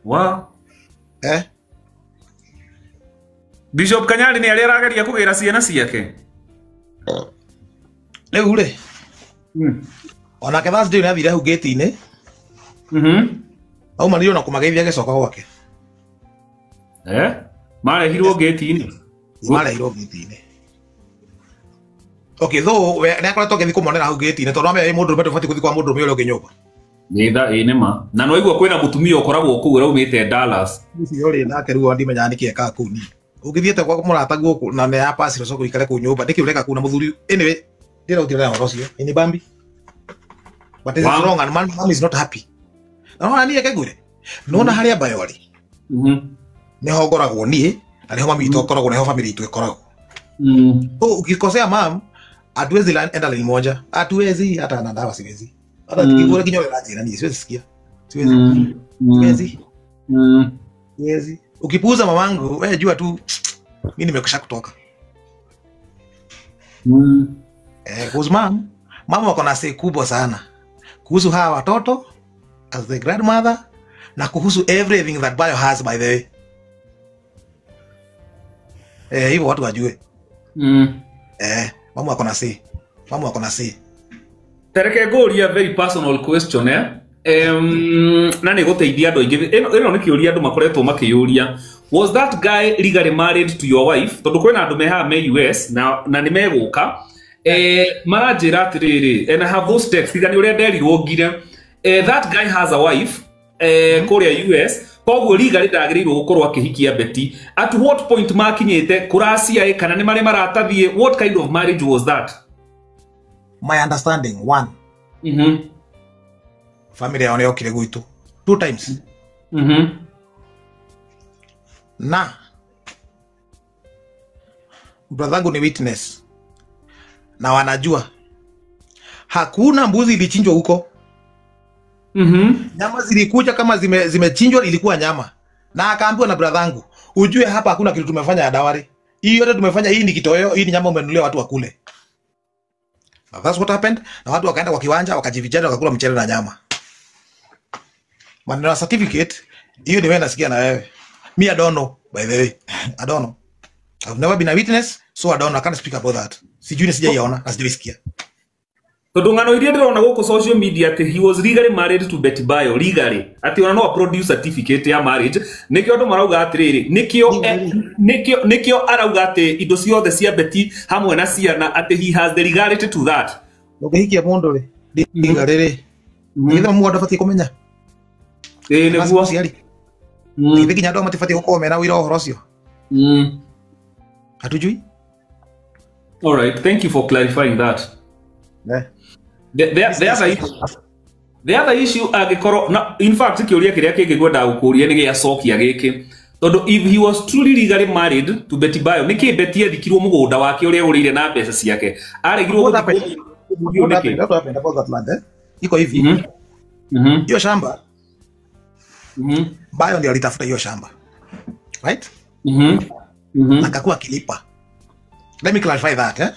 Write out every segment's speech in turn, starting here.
Wow. Eh? Bishop Kanyari nĩ arĩa arageria kũgĩra ciana ciake. Rĩu rĩ. Onake Thursday nĩ athire hau gate-inĩ. Aumanire na kũmageithia agĩcoka gwake. Eh? Marehirwo gate-inĩ. Marehirwo gate-inĩ. Okay, though we nĩ akoretwo agĩthiĩ kũmonera hau gate-inĩ tondũ amenya mũndũ ũrũme ndũbatiĩ gũthiĩ kwa mũndũ ũrũme ũrĩa ũngĩ nyũmba. Nĩ tha ĩ nĩ ma. Na no igua kwĩna mũtumia ũkoragwo kũu ũraumĩte Dallas. Ũcio rĩ nake rĩu ndimenyaga nĩkĩ ekaga kũu niĩ. Ũngĩthiĩte kwa mũrataguo kũ na nĩ ya pass ũcoke ũikare kũu nyũmba nĩkĩ ũreka kũu na mũthuri. Anyway, ndĩra na ũhoro ũcio. Nĩ bambi. But it's wrong and man is not happy. Na nona niĩ reke ngwĩre. Nona harĩa Bayo rĩ. Nĩho ngoragwo niĩ na nĩho mami witũ akoragwo nĩho family itũ ĩkoragwo. So ukikosea mam hatuwezi enda line moja. Hatuwezi hata na dawa siwezi. Hata nikikula kinywa na niĩ siwezi sikia. Siwezi. Siwezi. Siwezi. Ukipuuza mamangu wewe jua tu mimi nimekwisha kutoka. Kuhusu mama wako na say kubwa sana kuhusu hawa watoto as the grandmother na kuhusu everything that Bayo has, by the way. Hivyo watu wajue. Mama wako na say. Mama wako na say. Tereke ngũrie very personal question eh. Na nĩ gũteithia andũ aingĩ. Ĩno nĩ kĩũria andũ makoretwo makĩyũria. Was that guy legally married to your wife? Tondũ kwĩna andũ me haha me US na nĩ megũka. Maranjĩra atĩrĩrĩ, and I have those texts, tiga nĩ ũrĩa nderirwo ngire. That guy has a wife kũrĩa US. Koguo legally ndagĩrĩirwo gũkorwo akĩhikia Betty. At what point makinyĩte kũracia kana nĩ marĩ maratathiĩ? What kind of marriage was that? My understanding, one. Family yao nĩyokire gwitũ 2 times. Na brother yangu ni witness na wanajua hakuna mbuzi ilichinjwa huko. Nyama zilikuja kama zimechinjwa, ilikuwa nyama. Na akaambiwa na brother yangu, ujue hapa hakuna kitu tumefanya ya dawari. Hii yote tumefanya, hii ni kitoweo, hii ni nyama umenunulia watu wakule. Now that's what happened. Na watu wakaenda kwa kiwanja, wakajivijana, wakakula mchele na nyama. Maneno ya certificate, hiyo ni wewe nasikia na wewe. Me I don't know, by the way. I don't know. I've never been a witness, so I don't know. I can't speak about that. Sijui ni sijaiona, na sijaisikia. Tondũ ng'ano iria ndĩrona gũkũ social media atĩ he was legally married to Betty Bayo, legally. Atĩ ona no produce certificate ya marriage. Nĩkĩo andũ marauga atĩrĩrĩ, nĩkĩo arauga atĩ indo ciothe cia Betty hamwe na ciana atĩ he has the legality to that. Ndũngĩhikia mũndũ rĩ, legally rĩ. Nĩgetha mũndũ abatiĩ kũmenya. Ĩĩ nĩguo. Githĩ nginya andũ matibatiĩ gũkorwo mena ũira ũhoro ũcio. Hatujui. All right, thank you for clarifying that. Yeah. The other issue angĩkorwo na in fact kĩũria kĩrĩa kĩngĩ ngwendaga gũkũria nĩ gĩacokia gĩkĩ. Tondũ if he was truly legally married to Betty Bayo, nĩkĩ Betty ethikirwo mũgũnda wake ũrĩa ũrĩire na mbeca ciake? Aregirwo gũthikwo nĩkĩ? What happened about that land, eh? Iko hivi. Hiyo shamba. Bayo ndio alitafuta hiyo shamba. Right? Akakuwa akilipa. Let me clarify that, eh?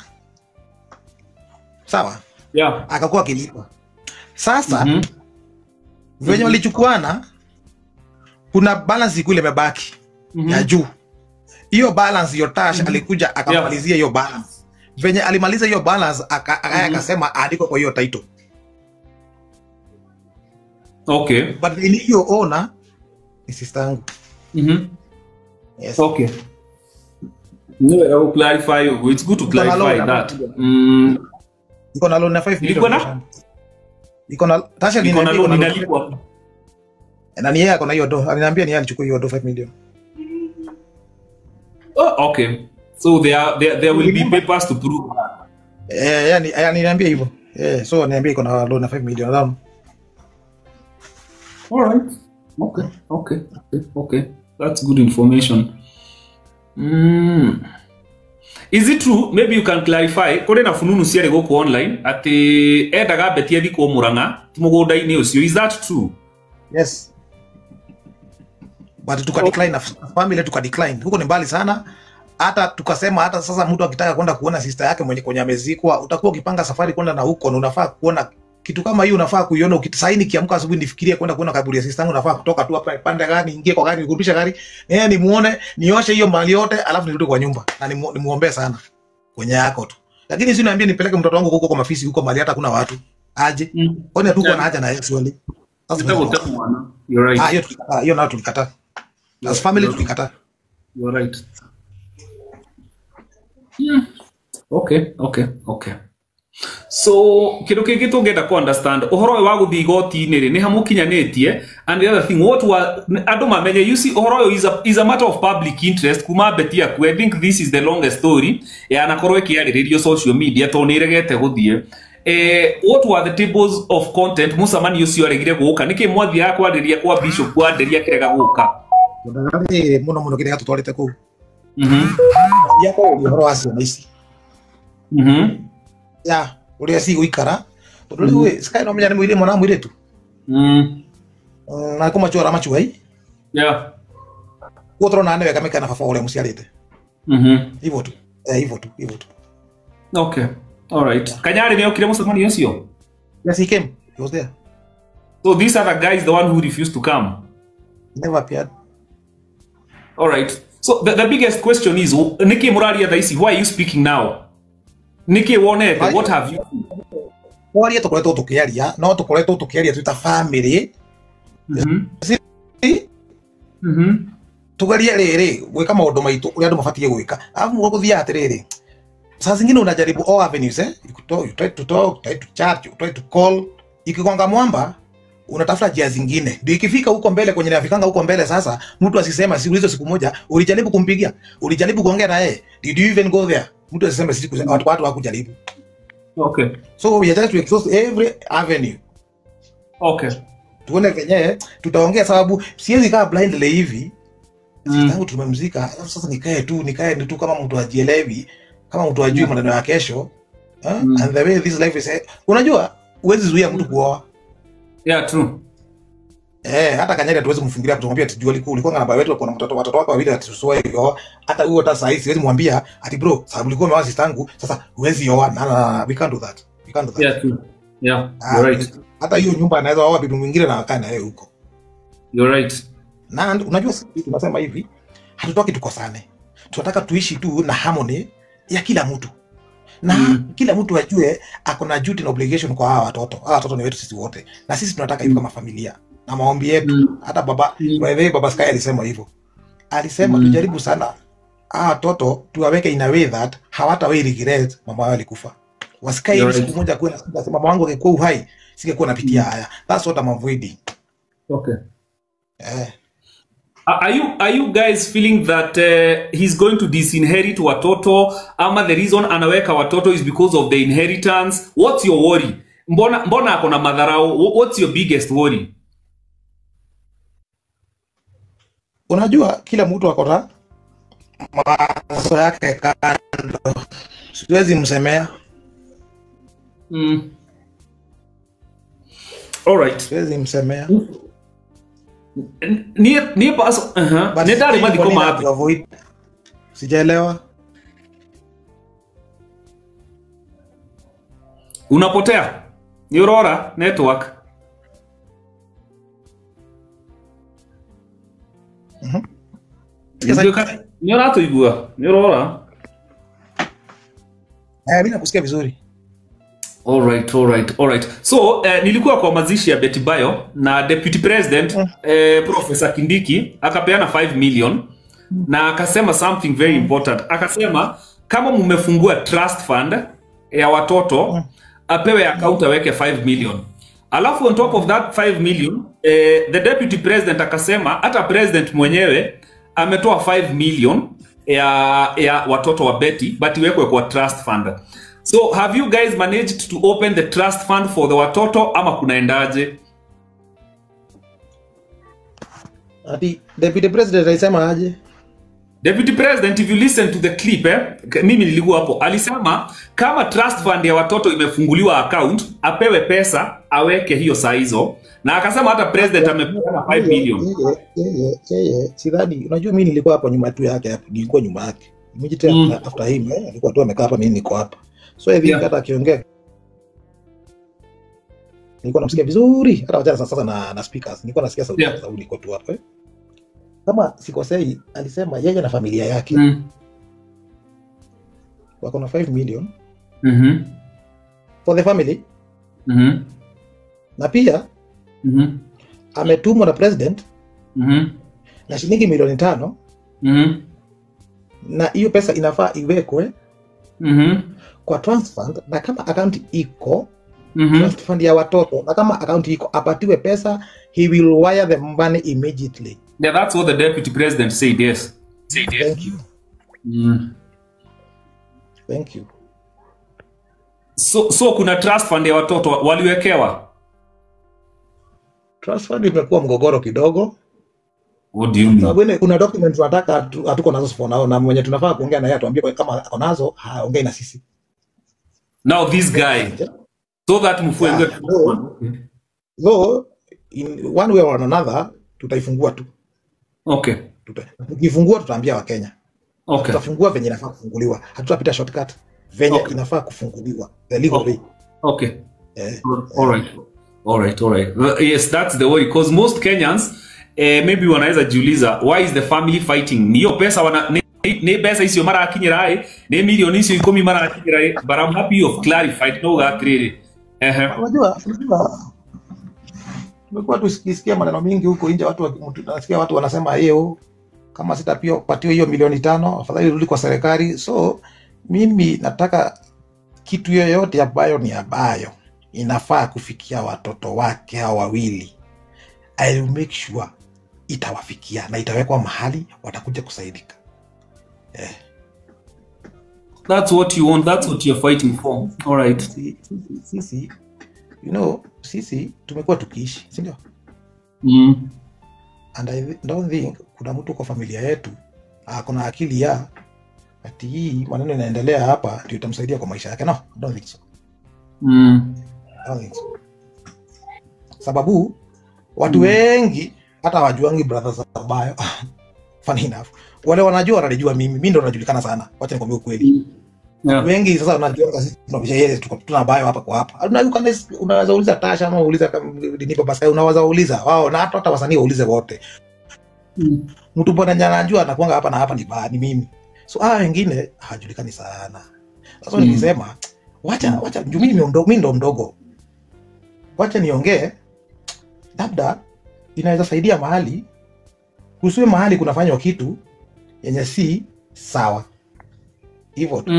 Sawa? Yeah. Akakuwa akilipa. Sasa venye walichukuana kuna balance kule imebaki ya juu. Hiyo balance Yotash alikuja akamalizia hiyo balance. Venye alimaliza hiyo balance akasema aandikwe kwa hiyo title. Okay. But the hiyo owner ni sister yangu. Yes. Okay. No, I will clarify. It's good to clarify that. Iko na loan na 5 million. Iko na Tasha iko na loan inalipwa. Na ni yeye ako na hiyo do. Aliniambia ni yeye alichukua hiyo do 5 million. Oh, okay. So there will be papers to prove that. Yani aliniambia hivyo. So aliniambia iko na loan na 5 million. All right. Okay. That's good information. Is it true? Maybe you can clarify. Kore na fununu ciarĩ gũkũ online atĩ endaga Betty athikwo Murang'a ti mũgũnda-inĩ ũcio. Is that true? Yes. But tuka decline na family tuka decline. Huko ni mbali sana. Hata tukasema hata sasa mtu akitaka kwenda kuona sister yake mwenye kwenye amezikwa, utakuwa ukipanga safari kwenda na huko na unafaa kuona Kitu kama hiyo unafaa kuiona ukisaini kiamka asubuhi nifikirie kwenda kuona kaburi ya sister yangu, nafaa kutoka tu hapa pande gani, ingie kwa gari, nirudishe gari, nimuone, nioshe hiyo mali yote, alafu nirudi kwa nyumba na nimuombee sana kwenye yako tu. Lakini si niambie nipeleke mtoto wangu huko kwa mafisi huko mali hata kuna watu. Aje. Kwani hatuko na haja na yeye swali. You're right. Ah, hiyo tulikataa, hiyo nayo tulikataa. As family tulikataa. You're right. Yeah. Okay. So kindu kingi tungenda ku understand uhoro wa guthii igoti-inĩ rĩ nĩ hamukinyanĩtie, and the other thing what wa andu mamenye, you see, uhoro ũyũ is a matter of public interest kuma Betty aku. I think this is the longest story yanakorwo ĩkĩarĩrĩrio social media tondũ nĩ ĩregete gũthiĩ. What were the tables of content mucemanio ũcio aregire gũka? Nĩkĩ mwathiaga kwarĩria kwa Bishop wa Nderi akĩrega gũka? Mũno mũno kĩrĩa tũtwarĩte kũu. Ya ũhoro wa ciana ici. Ya uria cigũikara tondu riu Sky no menya ni mwiri mwana mwiritu na kumachua machua i yeah kuo turona ni wega mekana baba uria muciarite hivyo tu hivyo tu okay, all right. Kanyari ni okire mucemanio ucio? Yes, he came, he was there. So this other guy is the one who refused to come. Never appeared. All right, so the biggest question is niki muraria thaa ici, why are you speaking now? Niki wonete, what have you? Kwaria tukoretwo tukiaria, no tukoretwo tukiaria twita family. Tugerie riri gwika maundu maitu uria andu mabatie gwika. Alafu guthia atiriri. Saa zingine unajaribu all avenues, you try to talk, try to chat, you try to call. Ikigonga mwamba unatafuta njia zingine. Ndio ikifika huko mbele kwenye nafikanga huko mbele sasa, mtu asisema siku hizo siku moja ulijaribu kumpigia, ulijaribu kuongea na yeye. Did you even go there? Mtu asiseme siku watu hawakujaribu. Okay. So we are trying to exhaust every avenue. Okay. Tuone venye tutaongea sababu siwezi kaa blindly hivi. Tangu tumemzika, alafu sasa nikae tu kama mtu ajielewi, kama mtu ajui maneno ya kesho. And the way this life is, unajua huwezi zuia mtu kuoa. Yeah, true. Hata Kanyari hatuwezi kumfungilia kutumwambia ati jua ulikuwa na baba wetu kuna mtoto watoto wako wawili ati usiwahi oa. Hata huyo hata saa hizi siwezi mwambia ati bro, sababu ulikuwa umeoa sister yangu, sasa huwezi oa. No, we can't do that. We can't do that. Yeah, true. Yeah, you're right. Hata hiyo nyumba anaweza oa bibi mwingine na akae na yeye huko. You're right. Na unajua sisi tunasema hivi, hatutoki tukosane. Tunataka tuishi tu na harmony ya kila mtu. Na kila mtu ajue ako na duty na obligation kwa hawa watoto. Hawa watoto ni wetu sisi wote. Na sisi tunataka hivi kama familia. Na maombi yetu. Hata baba, by the way, baba Sky alisema hivyo. Alisema tujaribu sana hawa watoto tuwaweke in a way that hawatawahi regret mama wao alikufa. Wasikae hivi siku moja kuwe na siku mama wangu angekuwa uhai, singekuwa napitia haya. That's what I'm avoiding. Okay. Are you guys feeling that he's going to disinherit watoto, ama the reason anaweka watoto is because of the inheritance? What's your worry? Mbona ako na madharau? What's your biggest worry? Unajua kila mtu ako na mawazo yake kando. Siwezi msemea. All right. Siwezi msemea. Ni paso, ni dali madiko mapi. Avoid. Sijaelewa. Unapotea. Ni Aurora network. Ni Aurora tuigua. Ni Aurora. Mimi nakusikia vizuri. All right. So, nilikuwa kwa mazishi ya Betty Bayo na Deputy President Professor Kindiki akapeana 5 million na akasema something very important. Akasema kama mumefungua trust fund ya watoto apewe account aweke 5 million. Alafu on top of that 5 million, the Deputy President akasema hata President mwenyewe ametoa 5 million ya watoto wa Betty but iwekwe kwa trust fund. So have you guys managed to open the trust fund for the watoto ama kunaendaje? Ati Deputy President alisema aje? Deputy President, if you listen to the clip, mimi nilikuwa hapo, alisema kama trust fund ya watoto imefunguliwa account, apewe pesa, aweke hiyo saa hizo. Na akasema hata president amepeana 5 million. Yeye, sidhani, unajua mimi nilikuwa hapo nyuma tu yake hapo, nilikuwa nyuma yake. Immediately after him, alikuwa tu amekaa hapa, mimi niko hapa. So I think hata akiongea Nilikuwa namsikia vizuri hata wachana sasa na speakers. Nilikuwa nasikia sauti yake sababu nilikuwa tu hapo. Kama sikosei alisema yeye na familia yake wako na 5 million for the family. Na pia ametumwa na president na shilingi milioni 5 na hiyo pesa inafaa iwekwe kwa trust fund, na kama account iko trust fund ya watoto, na kama account iko apatiwe pesa, he will wire the money immediately. Yeah, that's what the deputy president said. Yes. Thank you. Thank you. So kuna trust fund ya watoto waliwekewa. Trust fund imekuwa mgogoro kidogo. What do you mean? Sababu kuna document tunataka hatuko nazo for now, na mwenye tunafaa kuongea naye atuambie kama ako nazo, haongei na sisi. Now this guy, so that mfuenge. Though in one way or another tutaifungua tu. Okay. Tukifungua tutaambia Wakenya. Okay. Tutafungua venye inafaa kufunguliwa. Hatutapita shortcut. Venye inafaa kufunguliwa. The legal way. Okay. All right. All right, all right. Yes, that's the way, because most Kenyans maybe wanaweza jiuliza, why is the family fighting? Ni hiyo pesa wana ni pesa isiyo mara akinyira ai, ni milioni isiyo 10 mara akinyira ai, but I'm happy you've clarified no that really. Unajua tumekuwa tukisikia maneno mingi huko nje, watu tunasikia watu wanasema hiyo kama sitapatiwa hiyo milioni 5 afadhali rudi kwa serikali. So mimi nataka kitu yoyote ambayo ni ambayo inafaa kufikia watoto wake hao wawili, I will make sure itawafikia na itawekwa mahali watakuja kusaidika. That's what you want, that's what you're fighting for. All right. Sisi, you know, sisi tumekuwa tukiishi, si ndio? And I don't think kuna mtu kwa familia yetu akona akili ya ati hii maneno inaendelea hapa ndio itamsaidia kwa maisha yake. No, I don't think so. I don't think so. Sababu watu wengi hata hawajuangi brothers Abayo. Funny enough, wale wanajua wanajua mimi ndo najulikana sana. Wacha nikwambie ukweli. Wengi sasa wanajua sisi tunabisha yeye, tuko tuna Abayo hapa kwa hapa. Unaweza uliza Tasha ama uuliza Dinipa Pascal, unaweza uliza wao na hata wasanii waulize wote. Mtu mbona anajua anakuanga hapa na hapa ni mimi. So hao wengine hawajulikani sana. Sasa nikisema wacha mimi ndo mdogo. Wacha niongee, labda inaweza saidia mahali, kusiwe mahali kunafanywa kitu yenye si sawa. Hivyo tu.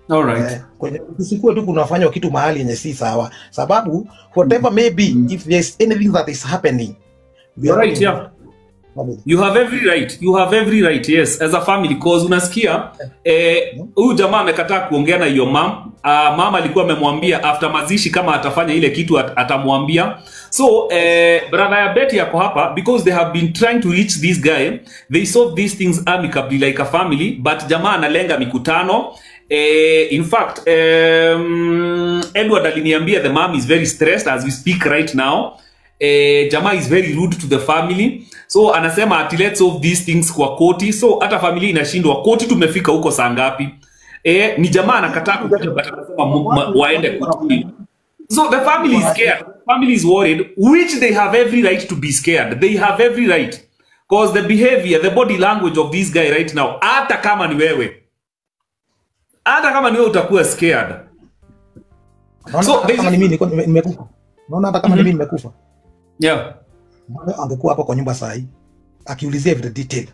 All right. Kwenye kusikuwe tu kunafanywa kitu mahali yenye si sawa. Sababu whatever may be, if there is anything that is happening, we are right, yeah. You have every right. You have every right, yes, as a family, cause unasikia huyu jamaa amekataa kuongea na your mom. Mama alikuwa amemwambia after mazishi kama atafanya ile kitu atamwambia. So brother ya Betty yako hapa because they have been trying to reach this guy. They solve these things amicably like a family, but jamaa analenga mikutano. In fact, Edward aliniambia the mom is very stressed as we speak right now. Jamaa is very rude to the family. So anasema ati let's solve these things kwa koti. So hata familia inashindwa koti, tumefika huko saa ngapi? Ni jamaa anakataa kukuja, but anasema waende kotini. So the family is scared. Family is worried, which they have every right to be scared. They have every right. Because the behavior, the body language of this guy right now, hata kama ni wewe utakuwa scared. So kama ni mimi nimekufa. Naona hata kama ni mimi nimekufa. Yeah. Angekuwa hapa kwa nyumba saa hii akiulizia every detail.